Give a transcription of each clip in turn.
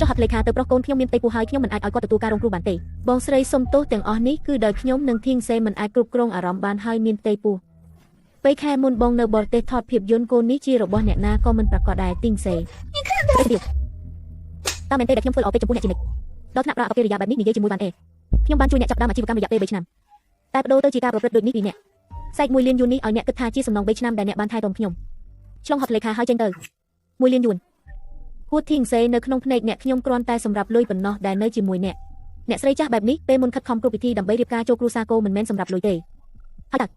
ចុះហត្ថលេខាទៅប្រុសកូនខ្ញុំមានផ្ទៃពោះហើយខ្ញុំមិនអាចឲ្យគាត់ទទួលការរងគ្រោះបានទេបងស្រីសុំទោសទាំងអស់នេះគឺដោយខ្ញុំនិងធីងសេមិនអាចគ្រប់គ្រងអារម្មណ៍បានហើយមានផ្ទៃពោះពេលខែមុនបងនៅបរទេសថតភាពយន្តកូននេះជារបស់អ្នកណាក៏មិនប្រកាសដែរទីងសេតាមមែនទេដែលខ្ញុំធ្វើល្អពេកចំពោះអ្នកជានិច្ចដល់ថ្នាក់ប្រាក់អកិរិយាបែបនេះនិយាយជាមួយបានទេខ្ញុំបានជួយអ្នកចាប់ដើមអាជីវកម្មរយៈពេល3ឆ្នាំតែបដូរទៅជាការប្រព្រឹត្តដូចនេះពីអ្នកសែក1លានយួននេះឲ្យអ្នកគិតថាជាសំណង3ឆ្នាំដែលអ្នកបានថែទាំខ្ញុំឆ្លងហត្ថលេខាហើយចេញទៅ1លានយួនហួតធីងសេនៅក្នុងភ្នែកអ្នកខ្ញុំគ្រាន់តែសម្រាប់លុយប៉ុណ្ណោះដែលនៅជាមួយអ្នកអ្នកស្រីចាស់បែបនេះពេលមុនខិតខំគ្រប់ពិធីដើម្បីរៀបការចូលគ្រួសារគោមិនមែនសម្រាប់លុយទេហើយតា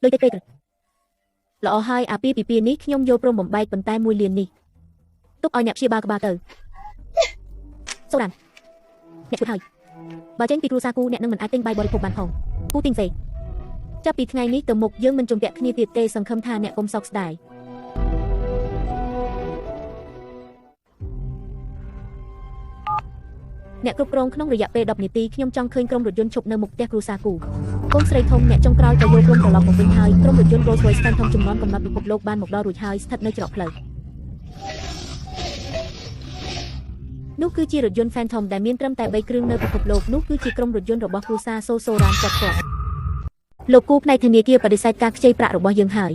លុយតិចពេកល្អហើយអាពាហ៍ពិពាហ៍នេះខ្ញុំយល់ព្រមបំបែកប៉ុន្តែ1លាននេះទុកឲ្យអ្នកព្យាបាលក្បាលទៅសូរ៉ានអ្នកឈួតហើយបើចេញពីគ្រួសារគូអ្នកនឹងមិនអាចទិញបាយបរិភោគបានផងគូទីងសេចាប់ពីថ្ងៃនេះទៅមុខយើងមិនជំពាក់គ្នាទៀតទេសង្ឃឹមថាអ្នកកុំសោកស្ដាយអ្នកគ្រប់គ្រងក្នុងរយៈពេល10នាទីខ្ញុំចង់ឃើញក្រុមរថយន្តឈប់នៅមុខផ្ទះគ្រួសារគូកូនស្រីធំអ្នកចុងក្រោយក៏យល់ព្រមត្រឡប់មកវិញហើយក្រុមរថយន្ត Rolls Royce Phantom ចំនួនកំណត់ពិភពលោកបានមកដល់រួចហើយស្ថិតនៅច្រកផ្លូវនោះគឺជារថយន្ត Phantom ដែលមានត្រឹមតែ3គ្រឿងនៅពិភពលោកនោះគឺជាក្រុមរថយន្តរបស់គ្រួសារសូសូរ៉ានគាត់គាត់លោកគូផ្នែកធនាគារបដិសេធការខ្ចីប្រាក់របស់យើងហើយ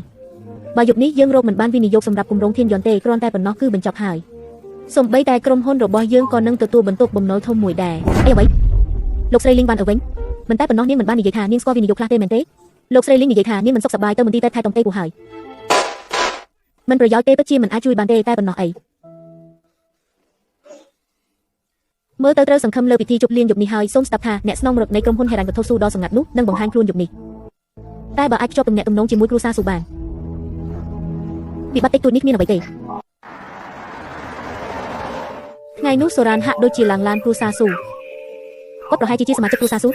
បើយប់នេះយើងរកមិនបានវិនិយោគសម្រាប់គម្រោងធានយន្តទេគ្រាន់តែប៉ុណ្ណោះគឺបញ្ចប់ហើយសូម្បីតែក្រុមហ៊ុនរបស់យើងក៏នឹងទទួលបន្ទុកបំណុលធំមួយដែរអីអ្វីលោកស្រីលីងបានទៅវិញមិនតែប៉ុណ្ណោះនាងមិនបាននិយាយថានាងស្គាល់វិនិយោគខ្លះទេមែនទេលោកស្រីលីងនិយាយថានាងមិនសុខសប្បាយទៅមន្ទីរពេទ្យថែទាំទេពូហើយមិនប្រយោជន៍ទេពិតជាមិនអាចជួយបានទេតែប៉ុណ្ណោះអីមើលទៅត្រូវសង្ឃឹមលើពិធីជប់លៀងយប់នេះហើយសូមស្ដាប់ថាអ្នកស្នងមរតនៃក្រុមហ៊ុនហិរញ្ញវត្ថុស៊ូដ៏សម្ងាត់នោះនឹងបង្ហាញខ្លួនយប់នេះតែបើអាចភ្ជាប់ទំនាក់ទំនងជាមួយគ្រួសារស៊ូបានវិបត្តិតិចតួចនេះគ្មានអ្វីទេថ្ងៃនោះសូរ៉ានហាក់ដូចជាឡើងឡានគ្រួសារស៊ូគាត់ប្រហែលជាសមាជិកគ្រួសារស៊ូ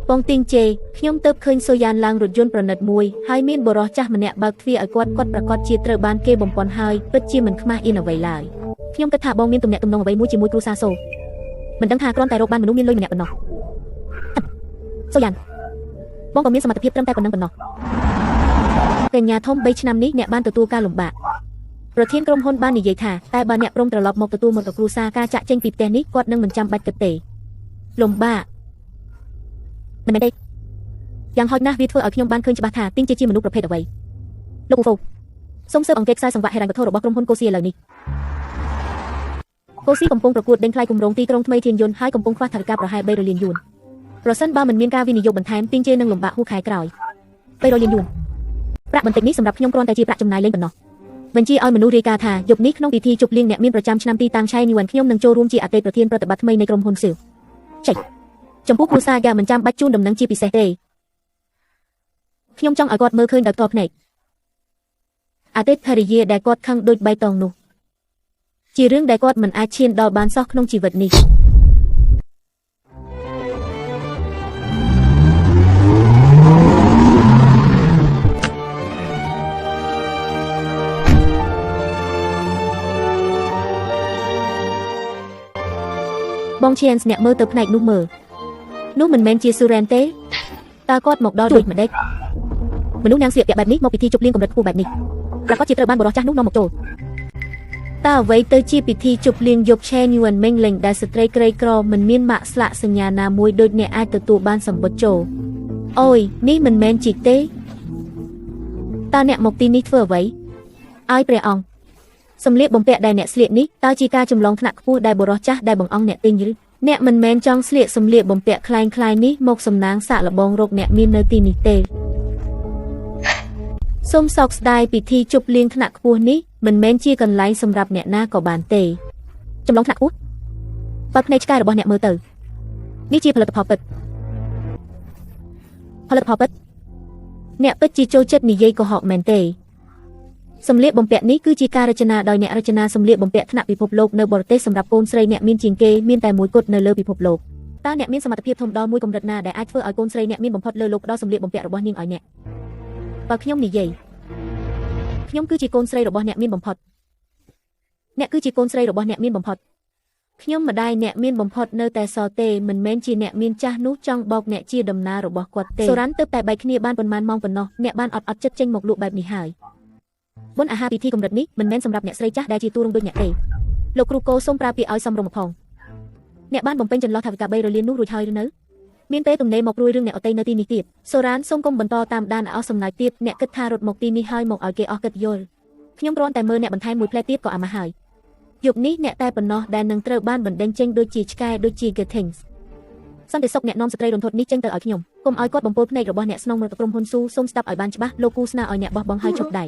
បងទីងជេខ្ញុំទៅឃើញសូយ៉ានឡើងរថយន្តប្រណិតមួយហើយមានបុរសចាស់ម្នាក់បើកទ្វារឲ្យគាត់គាត់ប្រកាសជាត្រូវបានគេបំពន់ហើយពិតជាមិនខ្មាស់អៀនអ្វីឡើយខ្ញុំគិតថាបងមានទំនាក់ទំនងអ្វីមួយជាមួយគ្រួសារសូមិនដឹងថាគ្រាន់តែរកបានមនុស្សមានលុយម្នាក់ប៉ុណ្ណោះសូយ៉ានបងក៏មានសមត្ថភាពត្រឹមតែប៉ុណ្ណឹងប៉ុណ្ណោះកញ្ញាធំ3ឆ្នាំនេះអ្នកបានទទួលការលំបាកប្រធានក្រុមហ៊ុនបាននិយាយថាតែបើអ្នកព្រមត្រឡប់មកទទួលមរតកគ្រួសារការចាក់ចេញពីផ្ទះនេះគាត់នឹងមិនចាំបាច់គិតទេលំបាកមិនមែនទេយ៉ាងហោចណាស់វាធ្វើឲ្យខ្ញុំបានឃើញច្បាស់ថាទីងជាមនុស្សប្រភេទអ្វីលោកពូហ្វូសូមស៊ើបអង្កេតខ្សែសង្វាក់ហិរញ្ញវត្ថុរបស់ក្រុមហ៊ុនកូស៊ីឥឡូវនេះកូស៊ីកំពុងប្រកួតដេញថ្លៃគម្រោងទីក្រុងថ្មីធានយន្តហើយកំពុងខ្វះថវិកាប្រហែល300លានយួនប្រសិនបើមិនមានការវិនិយោគបន្ថែមទីងជានឹងលំបាកហួសខែក្រោយ300លានយួនប្រាក់បន្តិចនេះសម្រាប់ខ្ញុំគ្រាន់តែជាប្រាក់ចំណាយលេងប៉ុណ្ណោះបញ្ជាឲ្យមនុស្សរាយការណ៍ថាយប់នេះក្នុងពិធីជប់លៀងអ្នកមានប្រចាំឆ្នាំទីតាំងឆៃញួនខ្ញុំនឹងចូលរួមជាអតីតប្រធានប្រតិបត្តិថ្មីនៃក្រុមហ៊ុនស៊ឺចៃចំពោះគ្រួសារយ៉ាមិនចាំបាច់ជូនដំណឹងជាពិសេសទេខ្ញុំចង់ឲ្យគាត់មើលឃើញដោយផ្ទាល់ភ្នែកអតីតភរិយាដែលគាត់ខឹងដូចបៃតងនោះជារឿងដែលគាត់មិនអាចឈានដល់បានសោះក្នុងជីវិតនេះបងឈៀនអ្នកមើលទៅផ្នែកនោះមើលនោះមិនមែនជាស៊ូរ៉ែនទេតើគាត់មកដល់ដូចម្ដេចមនុស្សនាងស្លៀកពាក់បែបនេះមកពិធីជប់លៀងកម្រិតខ្ពស់បែបនេះប្រកាសជាត្រូវបានបុរសចាស់នោះនាំមកចូលតើអ្វីទៅជាពិធីជប់លៀងយប់ឆេញួនមេងលេងដែលស្ត្រីក្រីក្រមិនមានម៉ាក់ស្លាកសញ្ញាណាមួយដូចអ្នកអាចទទួលបានសម្បត្តិចូលអូយនេះមិនមែនជីកទេតើអ្នកមកទីនេះធ្វើអ្វីឲ្យព្រះអង្គសម្លៀកបំពាក់ដែលអ្នកស្លៀកនេះតើជាការចម្លងថ្នាក់ខ្ពស់ដែលបុរសចាស់ដែលបង្អង់អ្នកទិញឬអ្នកមិនមែនចង់ស្លៀកសម្លៀកបំពាក់คล้ายៗនេះមកសំណាងសាកល្បងរកអ្នកមាននៅទីនេះទេសូមសោកស្ដាយពិធីជប់លៀងថ្នាក់ខ្ពស់នេះមិនមែនជាកន្លែងសម្រាប់អ្នកណាក៏បានទេចម្លងថ្នាក់ខ្ពស់បើភ្នែកឆ្កែរបស់អ្នកមើលទៅនេះជាផលិតផលពិតផលិតផលពិតអ្នកពិតជាចូលចិត្តនិយាយកុហកមែនទេសម្លៀកបំពាក់នេះគឺជាការរចនាដោយអ្នករចនាសម្លៀកបំពាក់ថ្នាក់ពិភពលោកនៅបរទេសសម្រាប់កូនស្រីអ្នកមានជាងគេមានតែមួយគត់នៅលើពិភពលោកតើអ្នកមានសមត្ថភាពធំដល់មួយកម្រិតណាដែលអាចធ្វើឲ្យកូនស្រីអ្នកមានបំផុតលើលោកផ្ដល់សម្លៀកបំពាក់របស់នាងឲ្យអ្នកបើខ្ញុំនិយាយខ្ញុំគឺជាកូនស្រីរបស់អ្នកមានបំផុតអ្នកគឺជាកូនស្រីរបស់អ្នកមានបំផុតខ្ញុំម្ដាយអ្នកមានបំផុតនៅតែសល់ទេមិនមែនជាអ្នកមានចាស់នោះចង់បោកអ្នកជាដំណើររបស់គាត់ទេសូរ៉ាន់ទើបតែបែកគ្នាបានប៉ុន្មានម៉ោងប៉ុណ្ណោះអ្នកបានអត់ចិត្តចេញមកលក់បែបនេះហើយបុណ្យអាហារពិធីកម្រិតនេះមិនមែនសម្រាប់អ្នកស្រីចាស់ដែលជាតួរងដូចអ្នកទេ លោកគ្រូកោសូមប្រើពាក្យឲ្យសមរម្យផងអ្នកបានបំពេញចន្លោះថវិកា300លាននោះរួចហើយឬនៅមានពេលទំនេរមកព្រួយរឿងអ្នកអតីនៅទីនេះទៀតសូរ៉ានសូមកុំបន្តតាមដានឲ្យអស់សំណើចទៀតអ្នកគិតថារត់មកទីនេះហើយមកឲ្យគេអស់គិតយល់ខ្ញុំគ្រាន់តែមើលអ្នកបន្ថែមមួយផ្លែទៀតក៏អាម៉ាស់ហើយយប់នេះអ្នកតែប៉ុណ្ណោះដែលនឹងត្រូវបានបណ្ដេញចេញដូចជាឆ្កែដូចជា Gettings សន្តិសុខអ្នកនាំស្ត្រីរន្ធត់នេះចេញទៅឲ្យខ្ញុំកុំឲ្យគាត់បំពុលភ្នែករបស់អ្នកស្នងមរតក្រុមហ៊ុនស៊ូសូមស្ដាប់ឲ្យបានច្បាស់លោកគូស្នើឲ្យអ្នកបោះបង់ឲ្យឈប់ដៃ